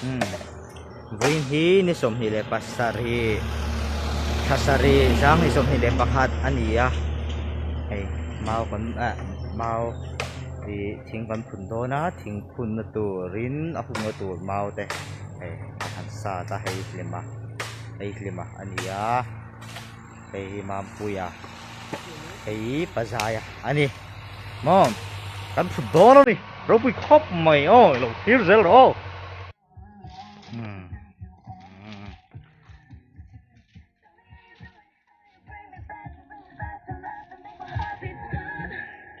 Umm vawiin hi ni sawmhnih leh pasarih thla sarih zang ni sawmhnih leh pakhat a ni a hei mau kan ah mau ih thing kan phun dawn a thing phunna turin a hunna tur mau te hei a han sat a hei hlem a hei hlem a a ni a hei hi Mampuia hei hi Pazaia a ni maw kan phut dawn a ni ropui khawp mai aw ilo thlir zel rawh aw umm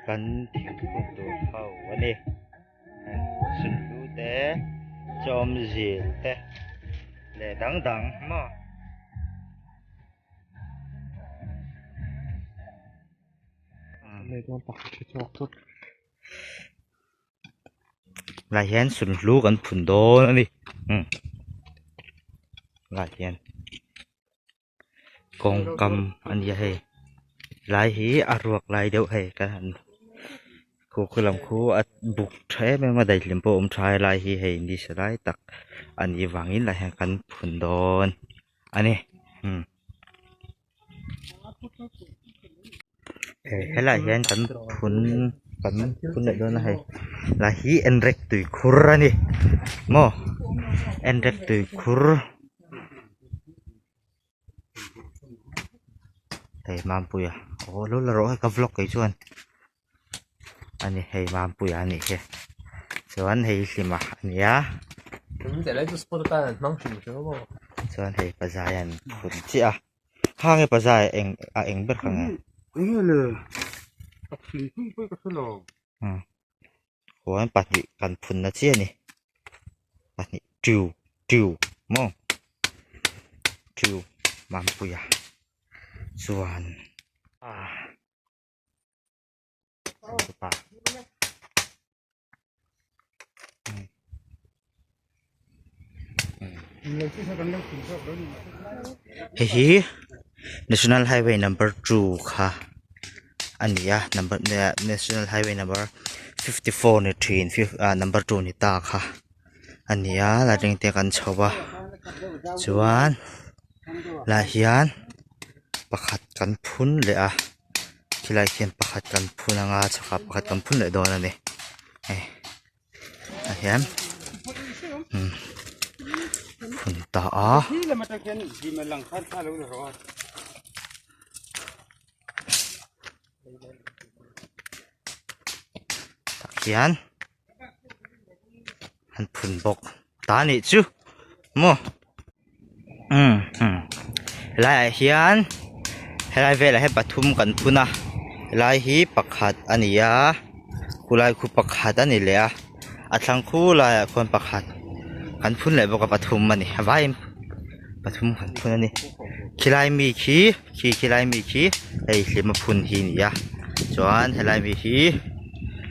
kan thingphun tur ho a ni sunhlu te chawmzil te leh dang dang maw. Lai hian sunhlu kan phun dawn a ni umm lai hian kawngkam a ni a hei lai hi a ruak lai deuh hei kan han khu khu lam khu a buk tha em em a daihlim pawh a awm tha a helai hi hei ni sa lai tak a nih vangin lai hian kan phun dawn a ni umm. Helaiah hian kan phun kan phun leh dawn a hei lai hi enrek tui khur a ni maw enrek tui khur hei Mampuia aw lo la rawh hei ka vlog kei chuan a ni hei Mampuia a nih hi chuan hei Hlima a ni a chuan hei Pazai an phun chiah a. Kha nge pazai eng a eng ber kha nge umm khuan pahnih kan phun na chiah a ni pahnih tiu tiu maw tiu Mampuia chuan ah. Hei hi national highway number two kha a ni a number national highway number 54 ni thin ah number two ni ta kha a ni a la ring te kan chho a chuan lah hian pakhat kan phun leh a. Khilai khian pakhat kan phun anga chhakah pakhat kan phun leh dawn a ni hei tah hian umm phun ta a. Tah khian an phun bawk ta a nih chu maw. Umm umm helaiah hian helai velah hian pathum kan phun a helai hi pakhat a ni a khulai khu pakhat a ni leh a a thlang khu laiah khuan pakhat kan phun leh bawk a pathum a ni a vaiin pathum kan phun a ni khilai mi khi khi khilai mi khi hei hlima phun hi a ni a chuan helai mi hi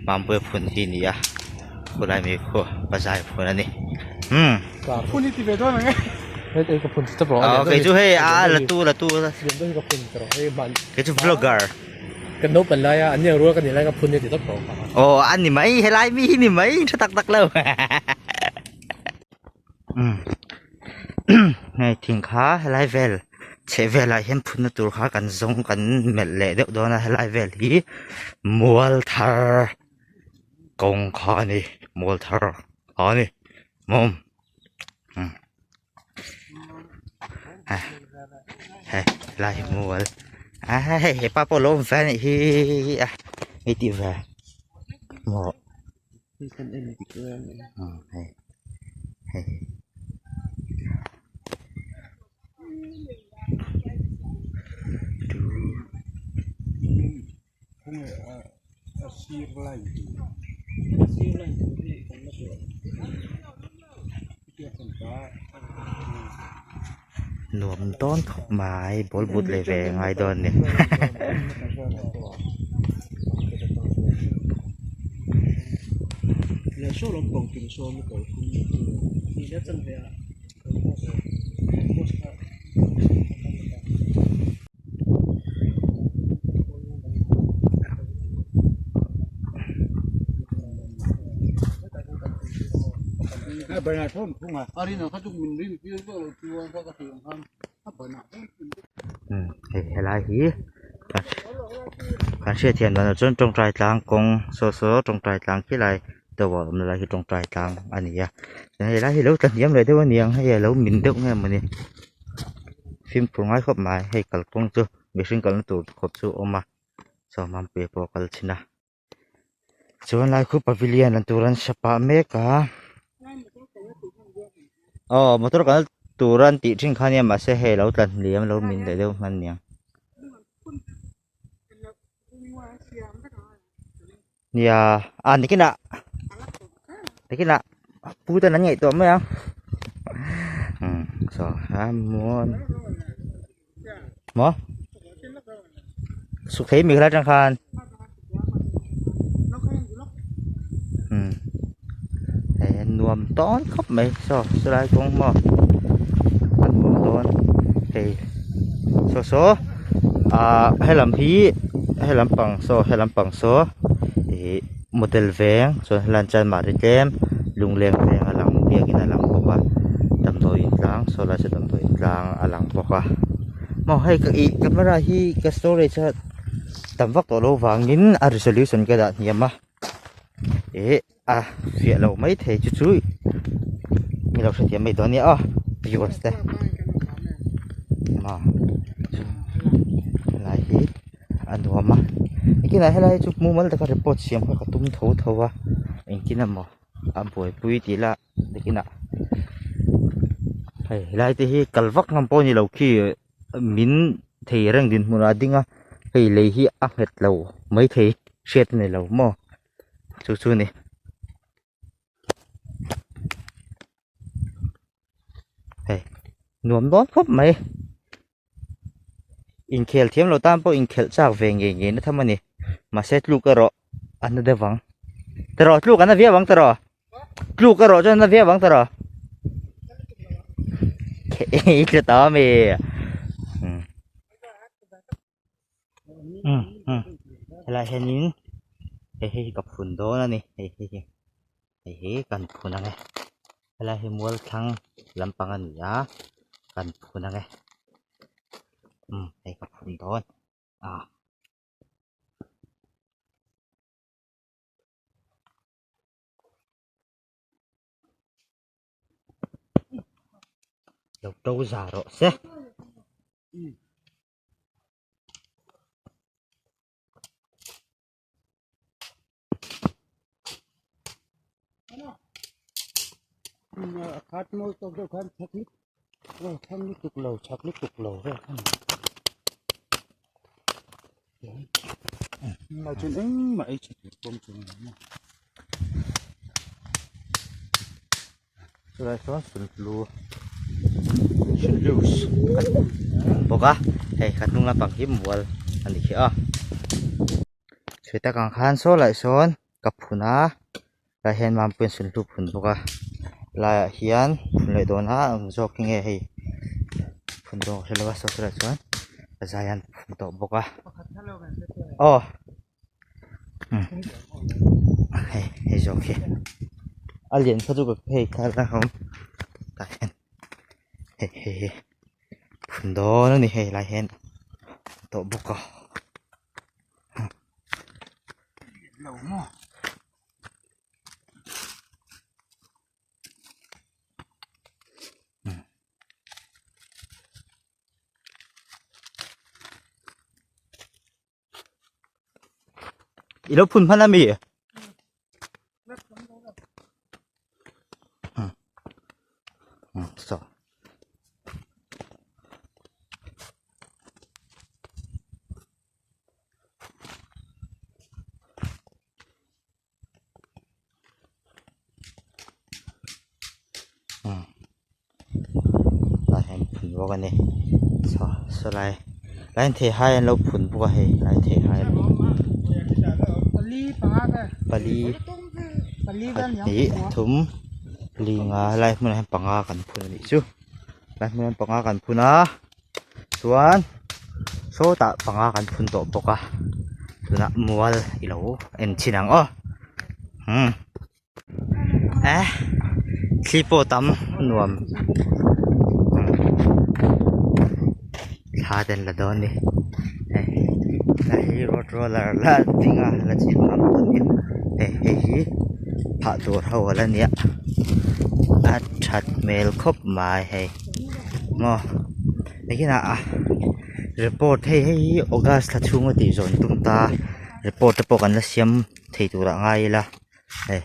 Mampuia phun hi a ni a khulai mi khu bazar phun a ni umm. Phun i ti ve dawn ang e. Hei hei ka phun chu rawh. Aw kei chu hei a la tu la tu. Lian deuh hi ka phun ti rawh hei hman. Kei chu vlogger. Kan naupang lai a an ni ang rual ka nih lai ka phun i ti tawp rawh. Aw a ni mai helai mi hi ni mai tha tak tak lo. Umm hei thing kha helai vel chheh velah hian phunna tur kha kan zawng kan melh leh deuh dawn a helai vel hi mual thar kawng kha a ni mual thar a ni mawm umm ha hei helai hi mual a hei hepa pawh a lo awm ve a nih hi a hei tih ve maw. Umm hei hei. Nuam dawn khawp mai ball but leh ve ngai dawn a ni. Umm hei helai hi kan hriat thiam dan ah chuan tawngtai tlang kawng saw saw tawngtai tlang khi lai deuh a awm lai hi tawngtai tlang a ni a hei lai hi lo tla hniam leh deuh a niang hei a lo min deuh nge mawni fimkhur ngai khawp mai hei kalkawng chu mihring kalna tur khawp chu a awm a saw Mampuia pawh a kal thin a. Chuan lai khu pavilion an tur an sa pah mek a aw motor kal tur an tih thin kha nia mahse hei lo tla hliam lo min leh deuh hman niang nia a nikinah nikinah pu ten an ngaihtuah mai ang umm saw a muan maw suk thei mi kha atang khan umm hei a nuam tawn khawp mai saw chulai kawng maw a nuam dawn hei saw saw ah helam hi helam pang saw helam pang saw ih model veng chuan helaiah chuan mahni tlem lungleng veng a lang biakin a lang bawk a damdawiin tlang saw lai saw damdawiin tlang a lang bawk a maw hei ka ih camera hi ka storage a tam vak tawh loh vangin a resolution ka dah hniam a ih a fiah lo maithei chu chu mi lo hrethiam mai dawn a nia aw viewers te maw helai hi a nuam a engtin ah helai chu mumal taka report siam kha ka tum tho tho a engtin emaw a buaipui tih lah nakinah hei helai te hi kal vak ngam pawh a ni lo khi min thei reng dinhmunah a ding a hei lei hi a nghet lo maithei hriat a ni lo maw chu chu a ni. Hei nuam dawn khawp mai inkhel thiam lo tan pawh inkhelh chak ve ngei ngei na tham a ni mahse tluk erawh a na deuh vang tiraw tluk a na viau ang tiraw tluk erawh chuan a na viau ang tiraw i tla ta ami umm umm helaiah hianin hei hei hi ka phun dawn a ni hei hei hi hei hi kan phun ang e helai hi mual thlang lampang a ni a kan phun ang e umm hei ka phun dawn ah. Lo to za rawh se. Khat mawi tawk deuh khan chak lut thlang lutuk lo chak lutuk lo vel kha ni. Tunlai chuan engmah ei tha tur pawm chuang lo maw. Chulai chuan sunhlu sunhlu kan bawk a hei kan hnung lampang hi mual a ni khi a sawi tak ang khan saw lah sawn ka phun a tlaiah hian mampuiin sunhlu phun bawk a laiah hian phun leh dawn a eng zawk hi nge hei phun dawn ka hre lo a saw chulaiah chuan a zai an phun tawh bawk a aw. Hei hei zawk hi a lian kha chu ka phei kha la awm tah hian hei hei hi phun dawn a ni hei lai hian tawh bawk a. I lo phun hman a mi? Saw. Lai hian phun bawk a ni saw saw lai lai hian theihai an lo phun bawk a hei lai theihai pali pahnih thum li nga lai hmunah hian panga kan phun a nih chu lai hmunah hian panga kan phun a chuan sawtah panga kan phun tawh bawk a tunah mual i lo en chhin ang aw umm eh. Thli pawh tam nuam thla te an la dawn a ni hei helai hi road roller la ding a la chin ngam dawn nia hei hei hi phah tur ho a la nia a that hmel khawp mai hei maw nakinah a report hei hei hi august thla chhunga tih zawn tum ta report te pawh kan la siam thei turah ngai ila hei.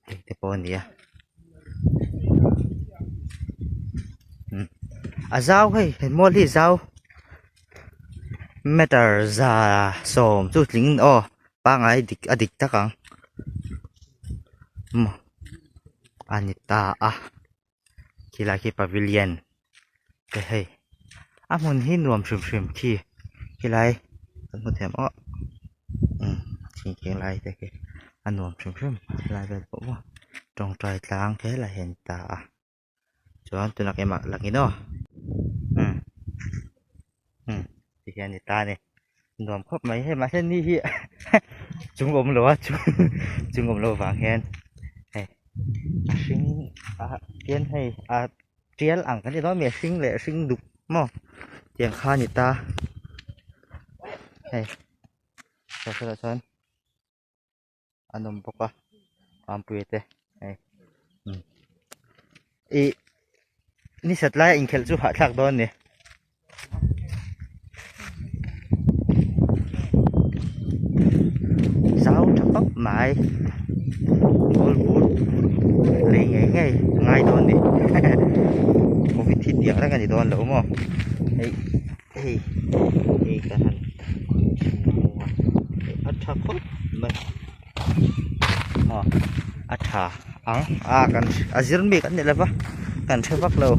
Hei te pawh a ni a umm a zau hei he mual hi a zau meter za sawm chu tling aw pangai dik a dik tak ang maw a ni ta a khilai khi pavilion te hei a hmun hi nuam hrim hrim khi khilai kan hmu thiam aw umm thingkeng lai te khi a nuam hrim hrim helai vel pawh maw tawngtai tlang helai hi a ni ta a chuan tunah keimah langin aw umm umm tihian a ni ta a ni nuam khawp mai hei mahse ni hi chung awm lo a chung chung awm loh vang hian hei a hring a tian hei a tial ang kan ti dawn mi a hring leh hring duk maw tiang kha a ni ta hei tah chuan an awm bawk a Mampuia te hei umm ih ni sat laia inkhelh chu hahthlak dawn a ni. Zau tha khawp mai ball bul lei ngei ngei ngai dawn a ni covid hi tiang reng a ni dawn lo maw hei hei hei ka han a tha khawp mai maw a tha ang a kan a zir mi kan ni lova kan hre vak lo.